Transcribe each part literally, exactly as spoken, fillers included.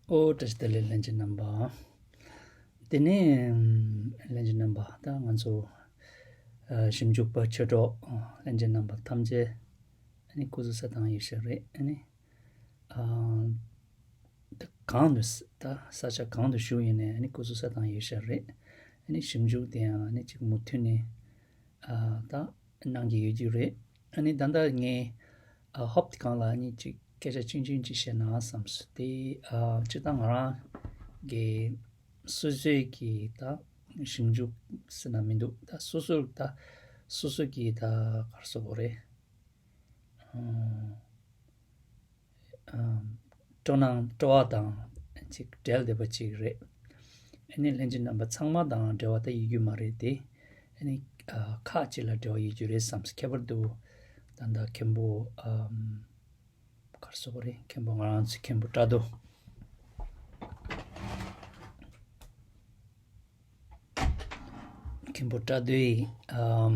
ཨོ་བཀྲ་ཤིས་བདེ་ལེགས་ལྷན་རྒྱས་རྣམ་པ། དེ་ནས་ལྷན་རྒྱས་རྣམ་པ་ད་ང་ཚོ་ཨ་ཞིབ་འཇུག་པ་ཆོས་གྲོགས་ལྷན་རྒྱས་རྣམ་པ་ཐམས་ཅད་ཨ་ནི་སྐུ་གཟུགས་ས་དང་ཡོད་ཤག་རེད། ཨ་ནི་ཨ་ད་གང་དུ་ད་ས་ཆ་གང་དུ་བཞུགས་ཡིན་ནའི་ཨ་ནི་སྐུ་གཟུགས་ས་དང་ཡོད་ཤག་རེད། ཨ་ནི་ཞིབ་འཇུག་དེ་ཡང་ཨ་ནི་ཅིག་མུ་མཐུད་ནས་ཨ་ད་གནང་གི་ཡོད་ཀྱི་རེད། ཨ་ནི་ད་ལྟ་ངས་ཨ་ཧོབ་དེ་གང་ལ་ཨ་ནི་ཅིག་སྐད་ཆ་ཆུང་ཆུང་ཅིག་བཤད་ན་བསམས་སོང་། དེ་ཨ་སྤྱིར་བཏང་ང་རང་གི་སོ་སོའི་གི་ད་ཞིབ་འཇུག་ཟེར་ན་མི་འདུག་ད་སོ་སོར་ད་སོ་སོ་གི་ད་ག་རེ་ཟེར་དགོས་རེད། ཨ་སྤྲོ་སྣང་སྤྲོ་བ་དང་ཅིག་འབྲེལ་བསྡད་པ་ཅིག་རེད། ཨ་ནི་ལྷན་རྒྱས་རྣམ་པ་ཚང་མ་དང་འབྲེལ་བ་ད་ཡོད་རྒྱུ་མ་རེད་དེ། ཨ་ནི་ཨ་ཁག་ཅིག་ལ་འབྲེལ་བ་ཡོད་རྒྱུ་རེད་བསམས། ཁྱད་པར་དུ་ད་ལྟ་མཁན་པོ་ཨམ་ག་རེ་ཟེར་དགོས་རེད། མཁན་པོ་ང་རང་ཚོའི་མཁན་པོ་བཀྲ་རྡོ། མཁན་པོ་བཀྲ་རྡོའི་ཨམ་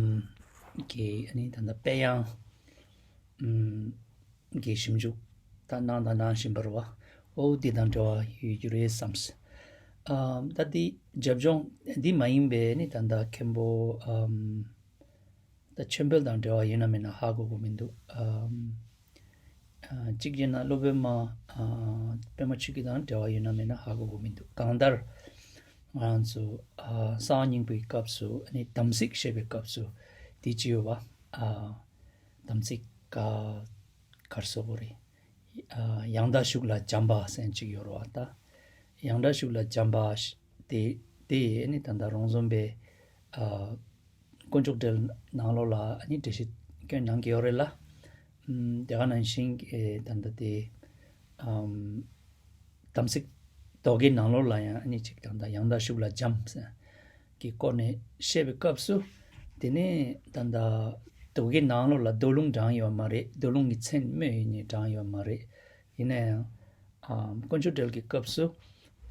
གི་ཨ་ནི་ད་ལྟ་དཔལ་དབྱངས་ཨམ་གི་ཞིབ་འཇུག་ད་གནང་དང་གནང་བཞིན་པ་རེད་བ། ཨོ་འདི་དང་འབྲེལ་བ་ཡོད་རྒྱུ་རེད་བསམས། ཨམ་ད་འདི་རྒྱབ་ལྗོངས་འདི་མ་ཡིན་པའི་ནི་ད་ལྟ་མཁན་པོ་ཨམ་ད་ཆོས་འཕེལ་དང་འབྲེལ་བ་ཡོད་ན་མེད་ན་ཧ་གོ་གི་མི་འདུག་ཨམ་ཨ་གཅིག་བྱས་ན་སློབ་དཔོན་མ་ཨ་པད་མ་ཆོས་སྐྱིད་དང་འབྲེལ་བ་ཡོད་ན་མེད་ན་ཧ་གོ་གི་མི་འདུག་གང་ལྟར་ང་རང་ཚོ་ཨ་གསང་བ་སྙིང་པོའི་སྐབས་སུ་ཨ་ནི་དམ་ཚིག་བཤད་པའི་སྐབས་སུ་དེ་ཅི་ཡོད་བ། ཨ་དམ་ཚིག་ག་ག་རེ་ཟེར་དགོས་རེད། ཨ་ཡང་དག་ཤུགས་ལ་འབྱམས་པ་ཟེར་མཁན་ཅིག་ཡོད་རེད་བ། ད་ཡང་དག་ཤུགས་ལ་འབྱམས་པ་ཞེས་དེ་དེ་ཨ་ནི་ད་ལྟ་རོང་ཟོམ་པའི་ཨ་དཀོན་མཆོག་འགྲེལ་ནང་ལོགས་ལ་ཨ་ནི་འགྲེལ་བཤད་སྐྱོན་གནང་གི་ཡོད་རེད་ལ། ཨམ་དེ་ག་ནང་བཞིན་གྱི་ད་ལྟ་དེ་ཨམ་དམ་ཚིག་རྡོ་རྗེ་ནང་ལོགས་ལ་ཡང་ཨ་ནི་ཅིག་ད་ལྟ་ཡང་དག་ཤུགས་ལ་འབྱམས་ཟེར་གྱི་སྐོར་ནས་བཤད་པའི་སྐབས་སུ། དེ་ནས་ད་ལྟ་རྡོ་རྗེ་ནང་ལོགས་ལ་རྡོ་ལུང་དྲངས་ཡོད་མ་རེད། རྡོ་ལུང་གི་མཚན་སྨོས་ཡིན་ནས་དྲངས་ཡོད་མ་རེད། ཡིན་ན་ཡང་ཨམ་དཀོན་མཆོག་འགྲེལ་གྱི་སྐབས་སུ་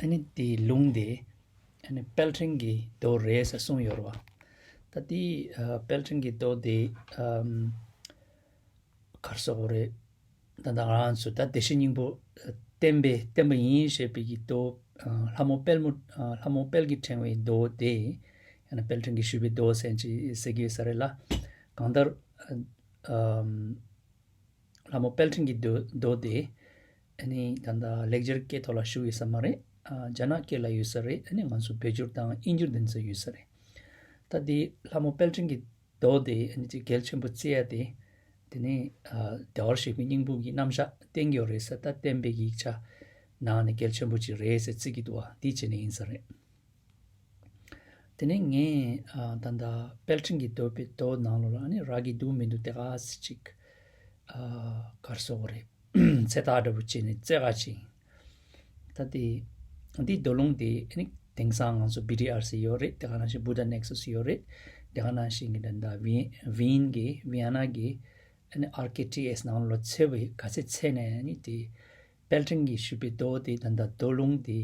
ཨ་ནི་དེའི་ལུང་དེ་ཨ་ནི་དཔལ་ཕྲེང་གི་རྡོ་རེད་ཟེར་གསུངས་ཡོད་རེད་བ། ད་དེ་ཨ་དཔལ་ཕྲེང་གི་རྡོ་དེ་ཨམ་ག་རེ་ཟེར་དགོས་རེད། ད་ལྟ་ང་རང་ཚོ་ད་བདེ་གཤེགས་སྙིང་པོ་ཨ་བསྟན་པའི་བསྟན་པ་ཡིན་ཞེས་པའི་གི་རྡོ་ཨ་ལྷ་མོ་དཔལ་མོ་ཨ་ལྷ་མོ་དཔལ་གྱི་ཕྲེང་བའི་རྡོ་དེ་ཡང་ན་དཔལ་ཕྲེང་གིས་ཞུས་པའི་རྡོ་ཟེར་གྱི་ཟེར་གྱི་ཡོད་ས་རེད་ལ། གང་ལྟར་ཨ་ཨམ། ལྷ་མོ་དཔལ་ཕྲེང་གི་རྡོ་རྡོ་དེ་ཨ་ནི་ད་ལྟ་ལེགས་སྦྱར་སྐད་ཐོག་ལ་ཞུགས་ཡོད་ས་མ་རེད། ཨ་རྒྱ་ནག་སྐད་ལ་ཡོད་ས་རེད། ཨ་ནི་ང་ཚོ་བོད་བསྒྱུར་དང་དབྱིན་བསྒྱུར་དེ་ཚོ་ཡོད་ས་རེད། ད་དེ་ལྷ་མོ་དཔལ་ཕྲེང་གི་རྡོ་དེ་ཨ་ནི་ཅིག་གལ་ཆེན་པོ་བརྩི་ཡ་དེ། དེ་ནི་ཨ་བདེ་བར་གཤེགས་པའི་སྙིང་པོ་གི་རྣམ་གཞག་བསྟན་གྱི་ཡོད་རེད་ཟེར། ད་བསྟན་པའི་ཡིག་ཆ་ནང་ནས་གལ་ཆེན་པོ་ཅིག་རེད་ཟེར་བརྩི་གི་འདུག་བ། དེ་བྱས་ནས་ཡིན་ས་རེད། དེ་ནས་ངས་ཨ་ད་ལྟ་དཔལ་ཕྲེང་གི་རྡོ་པའི་རྡོ་ནང་ལོགས་ལ་ཨ་ནི་རག་གི་འདུག་མི་འདུག་དེ་ག་ཚོད་ཅིག་ཨ་ག་རེ་ཟེར་དགོས་རེད། ཚོད་ལྟ་འདྲ་པོ་བྱས་ནས་བཙལ་ག་ཕྱིན། ད་དེ་འདི་རྡོ་ལུང་དེ་ཨ་ནི་དེང་སང་ང་ཚོ་བི་ཌི་ཨར་སི་ཡོད་རེད། དེ་ག་ནང་བཞིན་Buddha Nexus ཡོད་རེད། དེ་ག་ནང་བཞིན་གྱི་ད་ལྟ་ཝི་ཝིན་གྱི་ཝི་ཡ་ན་གྱི་ཨ་ནི་ཨར་ཀེ་ཊི་ཨེས་ནང་ལོགས་འཚོལ་བའི་ག་ཚད་འཚོལ་ནས་ཨ་ནི་དེ་དཔལ་ཕྲེང་གིས་ཞུས་པའི་རྡོ་དེ་ད་ལྟ་རྡོ་ལུང་དེ་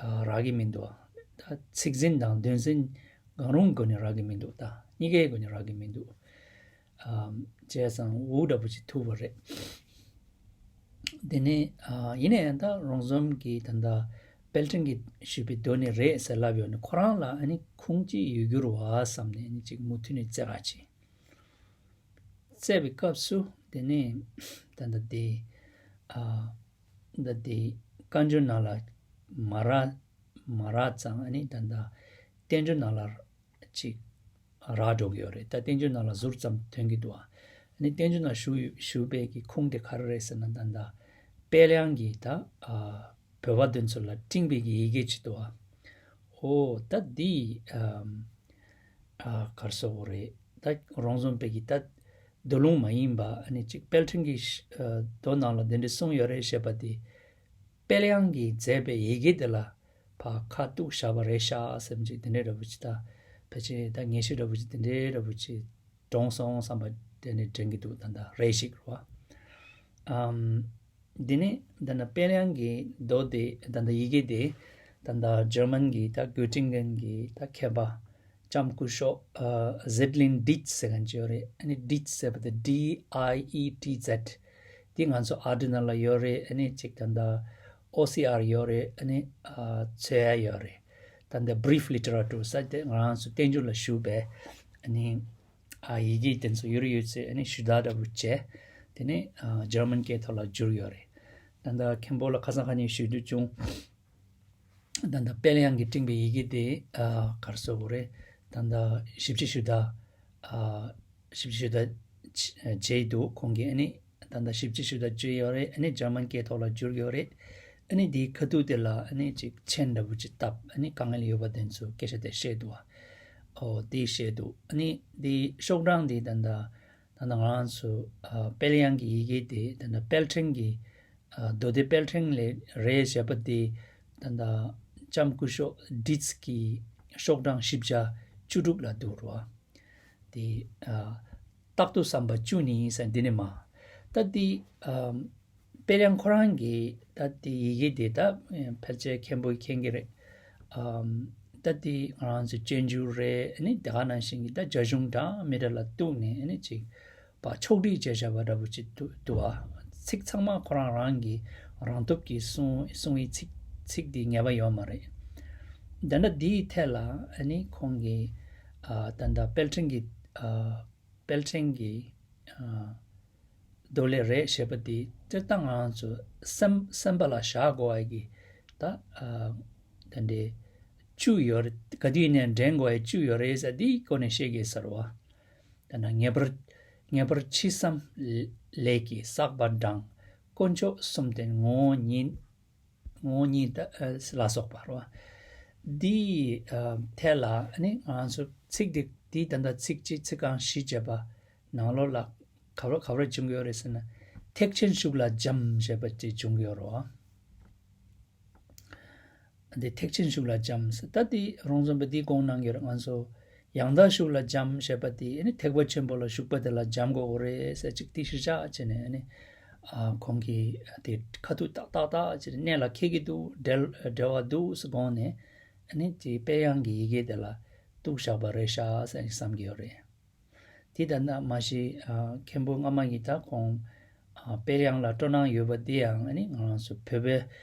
ཨ་རག་གི་མི་འདུག་ད་ཚིག་ཟིན་དང་དོན་ཟིན་གང་རུང་སྒོ་ནས་རག་གི་མི་འདུག་ད་གཉིས་ཀའི་སྒོ་ནས་རག་གི་མི་འདུག་ཨམ་བྱས་ཙང་འུ་འདྲ་པོ་ཅིག་ཐུག་པ་རེད། དེ་ནས་ཨ་ཡིན་ན་ཡང་ད་རོང་ཟོམ་གྱི་ད་ལྟ་དཔལ་ཕྲེང་གིས་ཞུས་པའི་རྡོ་ནི་རེད་ཟེར་ལབ་ཡོད་ནི་ཁོ་རང་ལ་ཨ་ནི་ཁུངས་ཅིག་ཡོད་རྒྱུ་རེད་བ་བསམ་ནས་ཨ་ནི་ཅིག་མུ་མཐུད་ནས་བཙལ་ག་ཕྱིན། བཙལ་བའི་སྐབས་སུ་དེ་ནས་ད་ལྟ་དེ་ཨ་ད་དེ་བཀའ་འགྱུར་ནང་ལ་མ་རག་མ་རག་ཙང་ཨ་ནི་ད་ལྟ་བསྟན་འགྱུར་ནང་ལ་ཅིག་རག་འགྲོ་གི་ཡོད་རེད། ད་བསྟན་འགྱུར་ནང་ལ་ཟུར་ཙམ་ཐོན་གྱི་འདུག་ཨ་ནི་བསྟན་འགྱུར་ནང་ཞུ་ཞུ་བའི་གི་ཁུངས་དེ་ག་རེ་རེད་ཟེར་ན་ད་ལྟ་དཔལ་དབྱངས་ཀྱིས་ད་ཨ་བོད་པ་དེ་ཚོ་ལ་སྤྲིངས་པའི་གི་ཡི་གེ་ཅིག་འདུག་ཨ། ཨོ་ད་འདི་ཨམ་ཨ་ག་རེ་ཟེར་དགོས་རེད། ད་རོང་ཟོམ་པའི་གི་ད་རྡོ་ལུང་མ་ཡིན་པ་ཨ་ནི་ཅིག་དཔལ་ཕྲེང་གི་ཨ་རྡོ་ནང་ལ་འདི་འདྲ་གསུངས་ཡོད་རེད་ཞེས་པ་དེ་དཔལ་དབྱངས་ཀྱིས་མཛད་པའི་ཡི་གེ་དེ་ལ་ཕར་ཁ་གཏུགས་བཞག་པ་རེད་ཤག་བསམ་གྱི་འདི་འདྲ་འདྲ་པོ་ཅིག་ད་ཕལ་ཆེར་ད་ངེས་ཤེས་འདྲ་པོ་ཅིག་འདི་འདྲ་འདྲ་པོ་ཅིག་འདྲོངས་སོང་བསམ་པ་དེ་ནས་དྲན་གྱི་འདུག་ད་ལྟ་རེ་ཞིག་རེད་བ། ཨམ། འདི་ནི་ད་ལྟ་དཔལ་དབྱངས་ཀྱི་མདོ་དེ་ད་ལྟ་ཡི་གེ་དེ་ད་ལྟ་ཇར་མན་གྱི་ད་གོ་ཊིང་གན་གྱི་ད་མཁས་པ་ལྕམ་སྐུ་ཞབས་ཨ་ཟེད་ལིན་ཌིཆ་ཟེར་མཁན་ཅིག་ཡོད་རེད། ཨ་ནི་ཌིཆ་ཟེར་བ་དེ་ཌི་ཨའི་ཨི་ཊི་ཛེད། དེ་ང་ཚོ་ཨར་ཌི་ནང་ལ་ཡོད་རེད། ཨ་ནི་ཅིག་ད་ལྟ་ ཨོ་སི་ཨར་ཡོད་རེད། ཨ་ནི་ཨ་འཚོལ་ཡ་ཡོད་རེད། ད་འདི་བྷི་རིཕ་ལི་ཊི་རེ་ཊུར་ཟེར་དེ་ང་རང་ཚོ་བསྟན་འགྱུར་ལ་ཞུགས་པའི་ཨ་ནི་ཨ་ཡི་གེ་དེ་ཚོ་ཡོད་རེད། ཡོད་ཚད་ཨ་ནི་ཞུ་དག་འདྲ་པོ་བྱས། དེ་ནས་ཨ་འཇར་མན་སྐད་ཐོག་ལ་བསྒྱུར་ཡོད་རེད། ད་ལྟ་མཁན་པོ་ལ་ཁ་སང་ཁ་ཉིན་ཞུ་རྒྱུ་བྱུང་། ད་ལྟ་དཔལ་དབྱངས་ཀྱིས་སྤྲིངས་པའི་ཡི་གེ་དེ་ཨ་ག་རེ་ཟེར་དགོས་རེད། ད་ལྟ་ཞིབ་དཔྱད་ཞུ་དག་ཨ་ཞིབ་དཔྱད་ཞུ་དག་བྱས་འདུག་ཁོང་གིས་ཨ་ནི་ད་ལྟ་ཞིབ་དཔྱད་ཞུ་དག་བྱས་ཡོད་རེད། ཨ་ནི་འཇར་མན་སྐད་ཐོག་ལ་བསྒྱུར་ཡོད་རེད། ཨ་ནི་དེའི་ཁ་ཐུག་དེ་ལ་ཨ་ནི་ཅིག་མཆན་འདྲ་པོ་ཅིག་བཏབ། ཨ་ནི་དཀའ་ངལ་ཡོད་པ་དེ་ཚོ་སྐད་ཆ་དེ་བཤད་འདུག་ཨ་ཨོ་དེ་བཤད་འདུག་ཨ་ནི་དེའི་ཤོག་གྲངས་དེ་ད་ལྟ་ད་ལྟ་ང་རང་ཚོ་ཨ་དཔལ་དབྱངས་ཀྱི་ཡི་གེ་དེ་ད་ལྟ་དཔལ་ཕྲེང་གི་ཨ་མདོ་སྡེ་དཔལ་ཕྲེང་ལས་རེད་ཞེས་པ་དེ་ད་ལྟ་ལྕམ་སྐུ་ཞབས་ཌིས་ཀྱི་ཤོག་གྲངས་བཞི་བརྒྱ་བཅུ་དྲུག་ལ་འདུག་རོ། དེ་ཨ་རྟག་ཏུ་བསམ་པ་བཅུ་གཉིས་ཟེར་འདི་ནས་མ། ད་དེ་ཨ་དཔལ་དབྱངས་ཁོ་རང་གིས་ད་དེ་ཡི་གེ་དེ་ད་ཕལ་ཆེར་མཁན་པོས་མཁྱེན་གྱི་རེད། ཨམ་ད་དེ་ང་རང་ཚོའི་སྤྱོད་འཇུག་རེད། ཨ་ནི་དེ་ག་ནང་བཞིན་གྱི་ད་རྒྱ་གཞུང་འདྲ་མི་འདྲ་ལ་གཏུགས་ནས་ཨ་ནི་ཅིག་པ་ཕྱོགས་སྒྲིག་བྱས་བཞག་པ་འདྲ་པོ་ཅིག་འདུག་འདུག་ཨ། ཚིག་ཚང་མ་ཁོ་རང་རང་གི་རང་སྟོབས་ཀྱིས་གསུང་གསུང་བའི་ཚིག་ཚིག་འདི་ངེས་པ་ཡོད་མ་རེད། འདི་འདྲ་འདིའི་ཐད་ལ་ཨ་ནི་ཁོང་གིས་ཨ་ད་ལྟ་དཔལ་ཕྲེང་གི་ཨ་དཔལ་ཕྲེང་གི་ཨ་མདོ་ལས་རེད་ཞེས་པ་འདི་སྤྱིར་བཏང་ང་ཚོ་སེམས་སེམས་པ་ལ་བཞག་དགོས་པ་གི་ད་ཨ་ད་འདྲའི་བཅུ་ཡོད་རེད། ག་དུས་ནས་འདྲེན་དགོས་པའི་བཅུ་ཡོད་རེད་ཟེར་འདིའི་སྐོར་ནས་བཤད་དགོས་ཟེར་བ། ད་ནི་ངེས་པར་ངེས་པར་འཆི་བསམ་ལས་ཀྱིས་བསགས་པ་དྲང་། དཀོན་མཆོག་གསུམ་ལྡན་ངོ་བོ་ཉིད། ངོ་བོ་ཉིད་ད་ལ་སོགས་པ་རོ། འདིའི་ཐད་ལ་ནི་ང་ཚོ་ཚིག་འདི་འདི་ད་ལྟ་ཚིག་གཅིག་ཚིག་རྐང་བཞི་བྱས་པ་ནང་ལོགས་ལ་ག་རེ་ག་རེ་བྱུང་གི་ཡོད་རེད་ཟེར་ན། ཐེག་ཆེན་ཤུགས་ལ་འབྱམས་ཞེས་པ་ཅིག་བྱུང་གི་ཡོད་རོ། འདི་ཐེག་ཆེན་ཤུགས་ལ་འབྱམས། ད་འདི་རོང་ཟོམ་པ་འདི་དགོངས་གནང་གི་རེད། ང་ཚོ་ཡང་དག་ཤུགས་ལ་འབྱམས་ཞེས་པ་དེ་ནི་ཐེག་པ་ཆེན་པོ་ལ་ཞུགས་པ་དེ་ལ་འབྱམས་དགོས་རེད་ཟེར་ཅིག་དེ་གཞིར་བཞག་བྱས་ནས་ནི་ཨ་ཁོང་གིས་དེ་ཁ་ཐུག་ཏག་ཏག་ཏག་ཅིག་གནད་ལ་འཁེལ་གྱི་འདུག་འབྲེལ་འབྲེལ་བ་འདུག་ཟེར་དགོངས་ནས་ནི་དེ་དཔལ་དབྱངས་ཀྱི་ཡི་གེ་དེ་ལ་གཏུགས་བཞག་པ་རེད་ཤག་ཟེར་བསམ་གྱི་ཡོད་རེད། དེ་ལྟར་ན་མ་གཞི་ཨ་མཁན་པོ་སྔ་མ་ཡིས་ད་ཁོང་ཨ་དཔལ་དབྱངས་ལ་སྤྲོ་སྣང་ཡོད་པ་དེ་ཡང་ཨ་ནི་ང་རང་ཚོ་བོད་པའི་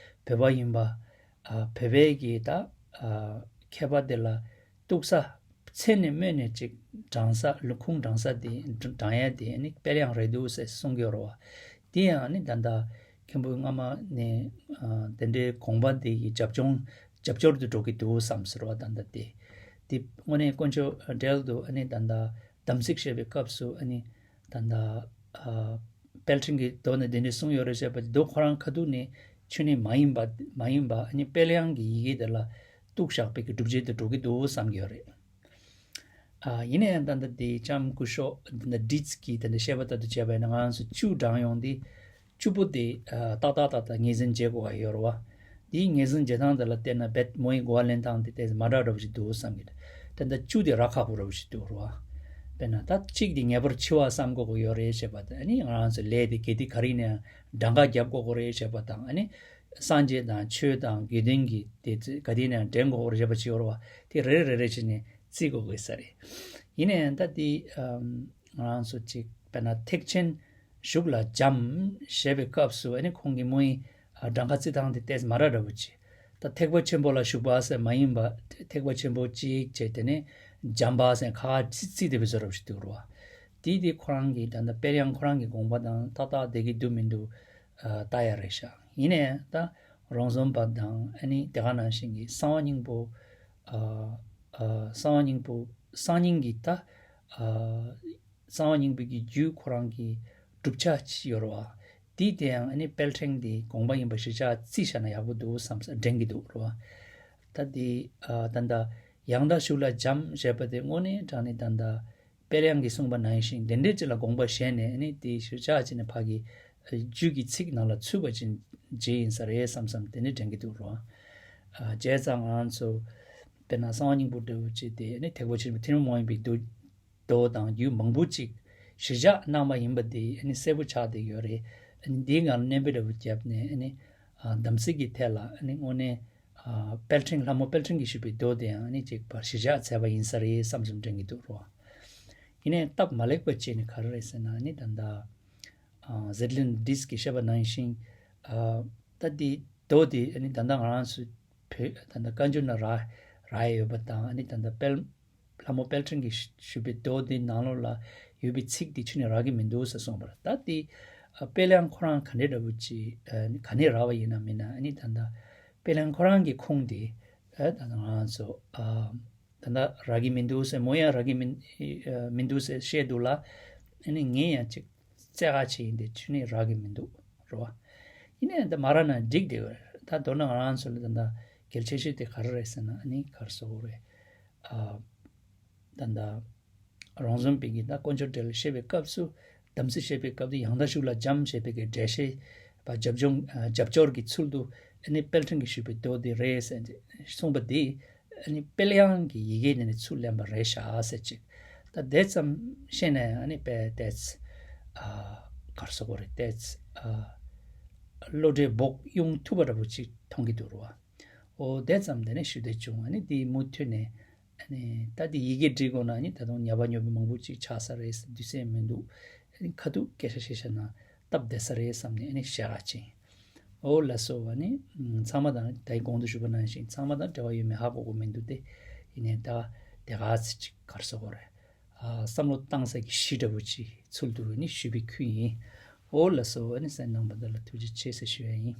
བོད་པ་ཡིན་པ། ཨ་བོད་པའི་གི་ད་ཨ་མཁས་པ་དེ་ལ་གཏུགས་ས་མཚན་ནས་སྨོས་ནས་ཅིག་དྲངས་ས་ལུ་ཁུངས་དྲངས་ས་དེ་དྲངས་ཡ་དེ་ཨ་ནི་དཔལ་དབྱངས་རེད་འདུག་ཟེར་གསུང་གི་ཡོད་རེད་བ། དེ་ཡང་ཨ་ནི་ད་ལྟ་མཁན་པོ་སྔ་མ་ནས་ཨ་དེ་འདྲའི་དགོངས་པ་དེ་གི་རྒྱབ་ལྗོངས་རྒྱབ་སྐྱོར་དུ་འགྲོ་གི་འདུག་བསམ་ཟེར་བ་ད་ལྟ་དེ། དེ་དངོས་གནས་དཀོན་མཆོག་འབྲེལ་དུ་ཨ་ནི་ད་ལྟ་དམ་ཚིག་བཤད་པའི་སྐབས་སུ་ཨ་ནི་ད་ལྟ་ཨ་དཔལ་ཕྲེང་གི་མདོ་ནས་འདི་འདྲ་གསུངས་ཡོད་རེད་ཟེར་བ་དེ་མདོ་ཁོ་རང་ཁ་ཐུག་ནས་ཆོས་ཉིད་མ་ཡིན་པ་མ་ཡིན་པ་ཨ་ནི་དཔལ་དབྱངས་ཀྱི་ཡི་གེ་དེ་ལ་གཏུགས་བཞག་པའི་གི་སྒྲུབ་བྱེད་དུ་འགྲོ་གི་འདུག་བསམ་གྱི་ཡོད་རེད། ཨ་ཡིན་ན་ཡང་ད་ལྟ་དེ་ལྕམ་སྐུ་ཞབས་ད་ལྟ་ཌིས་ཀྱིས་ད་ལྟ་བཤད་པ་ལྟར་དུ་བྱས་པ་ཡིན་ན་ང་རང་ཚོ་བཅུ་བགྲངས་ཡོང་དུས། བཅུ་པོ་དེ་ཨ་ཏག་ཏག་ཏག་ཏག་ངོས་འཛིན་བྱེད་དགོས་པ་ཡོད་རེད་བ། དེའི་ངོས་འཛིན་བྱེད་སྟངས་དེ་ལ་བལྟས་ན་རྦད་མོ་ཡི་གོ་བ་ལེན་སྟངས་དེ་ཏོག་ཙམ་མ་འདྲ་འདྲ་པོ་ཞིག་འདུག་བསམ་གྱི་རེད། དེ་འདྲ་བཅུ་དེ་རག་ཁག་པོ་འདྲ་པོ་ཞིག་འདུག་རེད་བ། དཔེར་ན་ད་གཅིག་དེ་ངེས་པར་འཆི་བ་བསམ་དགོས་ཀྱི་ཡོད་རེད་ཞེས་པ་དང་ཨ་ནི་ང་རང་ཚོ་ལས་དེ་གལ་ཏེ་ག་རེ་ཡིན་ན་ཡང་གྲངས་ཀ་རྒྱབ་དགོས་ཀྱི་རེད་ཞེས་པ་དང་ཨ་ནི་སངས་རྒྱས་དང་ཆོས་དང་དགེ་འདུན་གྱི་དེ་ཚོ་ག་དེ་ཡིན་ན་ཡང་འདྲེན་དགོས་ཀྱི་རེད་ཞེས་པ་ཅིག་ཡོད་རེད་བ། དེ་རེ་རེ་རེ་རེ་བྱས་ནས་བརྩི་དགོས་ཀྱི་ས་རེད། ཡིན་ན་ཡང་ད་དེ་ཨམ་ང་རང་ཚོ་གཅིག་དཔེར་ན་ཐེག་ཆེན་ཞུགས་ལ་འབྱམས་ཞེས་པའི་སྐབས་སུ་ཨ་ནི་ཁོང་གི་མོ་ཡི་ཨ་གྲངས་ཀ་བརྩི་སྟངས་དེ་ཏོག་ཙམ་མ་འདྲ་འདྲ་པོ་ཅིག་ད་ཐེག་པ་ཆེན་པོ་ལ་ཞུགས་པ་ཟེར་མ་ཡིན་པ། ཐེག་པ་ཆེན་པོ་གཅིག་བྱས་དེ་ནས་འབྱམས་པ་ཟེར་ཁ་ཁ་བརྩི་བརྩི་བསྡད་པའི་བཟོ་འདྲ་པོ་ཞིག་འདུག་རེད་བ། དེ་དེ་ཁོ་རང་གི་ད་ལྟ་དཔལ་དབྱངས་ཁོ་རང་གི་དགོངས་པ་དང་ཏག་ཏག་བསྡད་ཀྱི་འདུག་མི་འདུག་ཨ་ལྟ་ཡ་རེད་ཤག་ཡིན་ནའི་ད་རོང་ཟོམ་པ་དང་ཨ་ནི་དེ་ག་ནང་བཞིན་གྱི་གསང་བ་སྙིང་པོ། ཨ་ཨ་གསང་བ་སྙིང་པོ་གསང་སྙིང་གི་ད་ཨ་གསང་བ་སྙིང་པོའི་གི་རྒྱུད་ཁོ་རང་གི་གྲུབ་ཆ་ཅིག་ཡོད་རེད་བ། དེ་དེ་ཡང་ཨ་ནི་དཔལ་ཕྲེང་དེ་དགོངས་པ་ཡིན་པ་གཞིར་བཞག་བརྩིས་བཞག་ན་ཡག་པོ་འདུག་བསམ་ས་དྲན་གྱི་འདུག་རེད་བ། ད་དེ་ཨ་ད་ལྟ་ཡང་དག་ཤུགས་ལ་འབྱམས་ཞེས་པ་དེ་དངོས་གནས་དྲང་གནས་ད་ལྟ་དཔལ་དབྱངས་ཀྱིས་གསུངས་པ་ནང་བཞིན་དེ་འདྲའི་ཅིག་ལ་དགོངས་པ་བཞེས་ནས་ཨ་ནི་དེ་གཞིར་བཞག་བྱས་ནས་ཕ་གི་རྒྱུད་ཀྱི་ཚིག་ནང་ལ་ཚུད་པ་ཅིག་བྱས་ཡིན་ས་རེད་བསམ་བསམ་དེ་འདྲ་དྲན་གྱི་འདུག་རེད་བ། ཨ་བྱས་ཙང་ང་ཚོ་དཔེར་ན་གསང་བ་སྙིང་པོ་འདྲ་བོ་ཅིག་དེ་ནི་ཐེག་པ་ཆེན་པོ་ཐུན་མོང་མ་ཡིན་པའི་མདོ་མདོ་དང་རྒྱུད་མང་པོ་ཅིག་གཞིར་བཞག་གནང་བ་ཡིན་པ་དེ་ཨ་ནི་གསལ་པོ་ཆགས་བསྡད་ཡོད་རེད། ཨ་ནི་འདིའི་ངང་ལ་སྣོན་པ་འདྲ་བོ་བརྒྱབ་ནས་ཨ་ནི་ཨ་དམ་ཚིག་གི་ཐད་ལ་ཨ་ནི་དངོས་གནས་ཨ་དཔལ་ཕྲེང་ལྷ་མོ་དཔལ་ཕྲེང་གིས་ཞུས་པའི་མདོ་དེའང་ཨ་ནི་ཅིག་ཕར་གཞིར་བཞག་བྱས་པ་ཡིན་ས་རེད་བསམ་བསམ་དྲན་གྱི་འདུག་རོ། ཡིན་ནའི་སྟབས་མ་ལེགས་པ་བྱས་ནས་ག་རེ་རེད་ཟེར་ན་ཨ་ནི་ད་ལྟ་ཨ་ཟེར་ལིན་ཌིས་ཀྱིས་བཤད་པ་ནང་བཞིན་ཨ་ད་འདི་ མདོ་དེ་ཨ་ནི་ད་ལྟ་ང་རང་ཚོ་བོད་ད་ལྟ་བཀའ་འགྱུར་ན་རག་རག་ཡོད་པ་དང་ཨ་ནི་ད་ལྟ་དཔལ་ལྷ་མོ་དཔལ་ཕྲེང་གིས་ཞུས་པའི་མདོ་དེ་ནང་ལོགས་ལ་ཡོད་པའི་ཚིག་དེ་ཁྱོན་ནས་རག་གི་མི་འདུག་ཟེར་གསུངས་པ་རེད། ད་དེ་ཨ་དཔལ་དབྱངས་ཁོ་རང་ག་འདྲའི་འདྲ་བོ་ཅིག་ཨ་ནི་ག་ནས་རག་པ་ཡིན་ན་མིན་ན་ཨ་ནི་ད་ལྟ་དཔལ་དབྱངས་ཁོ་རང་གི་ཁུངས་དེ་ཨ་ད་ལྟ་ང་རང་ཚོ་ཨ་ད་ལྟ་རག་གི་མི་འདུག་ཟེར་མོ་ཡང་རག་གི་མི་ཨ་མི་འདུག་ཟེར་བཤད་འདུག་ལ། ཨ་ནི་ངས་ཡང་ཅིག་བཙལ་ག་བྱས་ཡིན་དེ་ཁྱོན་ནས་རག་གི་མི་འདུག་རེད་བ། ཡིན་ནའི་འདི་མ་རག་ན་འགྲིག་བསྡད་ཡོད་རེད། ད་མདོར་ན་ང་རང་ཚོ་ལ་ད་ལྟ་གལ་ཆེ་ཤོས་དེ་ག་རེ་རེད་ཟེར་ན་ཨ་ནི་ག་རེ་ཟེར་དགོས་རེད། ཨ་ད་ལྟ་རོང་ཟོམ་པའི་གི་ད་དཀོན་མཆོག་འདྲེ་ལ་བཤད་པའི་སྐབས་སུ་དམ་ཚིག་བཤད་པའི་སྐབས་དུ་ཡང་དག་ཤུགས་ལ་འབྱམས་བཤད་པའི་གི་འགྲེལ་བཤད་པ་རྒྱབ་ལྗོངས་ཨ་རྒྱབ་སྐྱོར་གྱི་ཚུལ་དུ་ཨ་ནི་དཔལ་ཕྲེང་གིས་ཞུས་པའི་མདོ་དེ་རེད་ཟེར་གསུངས་པ་དེ། ཨ་ནི་དཔལ་དབྱངས་ཀྱི་ཡི་གེ་ནས་ནི་ཚུར་ལེན་པ་རེད་ཤག་ཟེར་ཅིག་ད་དེ་ཙམ་ཤེས་ནས་ཨ་ནི་དཔེ་ཏོག་ཙམ་ཨ་ག་རེ་ཟེར་དགོས་རེད། ཏོག་ཙམ་ཨ་བློ་གྲོས་སྦོགས་ཡོང་ཐུབ་པ་འདྲ་པོ་ཅིག་མཐོང་གི་འདུག་རེད་བ། འོ་དེ་ཙམ་དེ་ནས་ཞུ་འདོད་བྱུང་། ཨ་ནི་དེ་མུ་མཐུད་ནས་ཨ་ནི་ད་དེ་ཡི་གེ་འབྲི་དགོས་ན་ཨ་ནི་ད་དུང་ཉབ་པ་ཉོབ་པ་མང་པོ་ཅིག་ཆགས་ས་རེད་ཟེར། དུས་ཚོད་མི་འདུག་ཨ་ནི་ཁ་ཐུག་སྐད་ཆ་བཤད་བཤད་ན་སྟབས་བདེ་ས་རེད་བསམ་ནས་ཨ་ནི་བཤད་ག་ཕྱིན། འོ་ལགས་སོ། ཨ་ནི་ཚང་མ་དང་ད་གོང་དུ་ཞུས་པ་ནང་བཞིན་ཚང་མ་དང་འབྲེལ་བ་ཡོད་མེད་ཧ་གོ་གི་མི་འདུག་སྟེ། ཡིན་ནའི་ད་དེ་ག་ཚོད་ཅིག་ག་རེ་ཟེར་དགོས་རེད། ཨ་བསམ་བློ་བཏང་ས་གི་གཞི་འདྲ་པོ་ཅིག་ཚུལ་དུ་ཨ་ནི་ཞུས་པའི་ཁུལ་ཡིན། འོ་ལགས་སོ། ཨ་ནི་གསན་གནང་བ་འདི་ལ་ཐུགས་རྗེ་ཆེ་ཟེར་ཞུ་ཡ་ཡིན།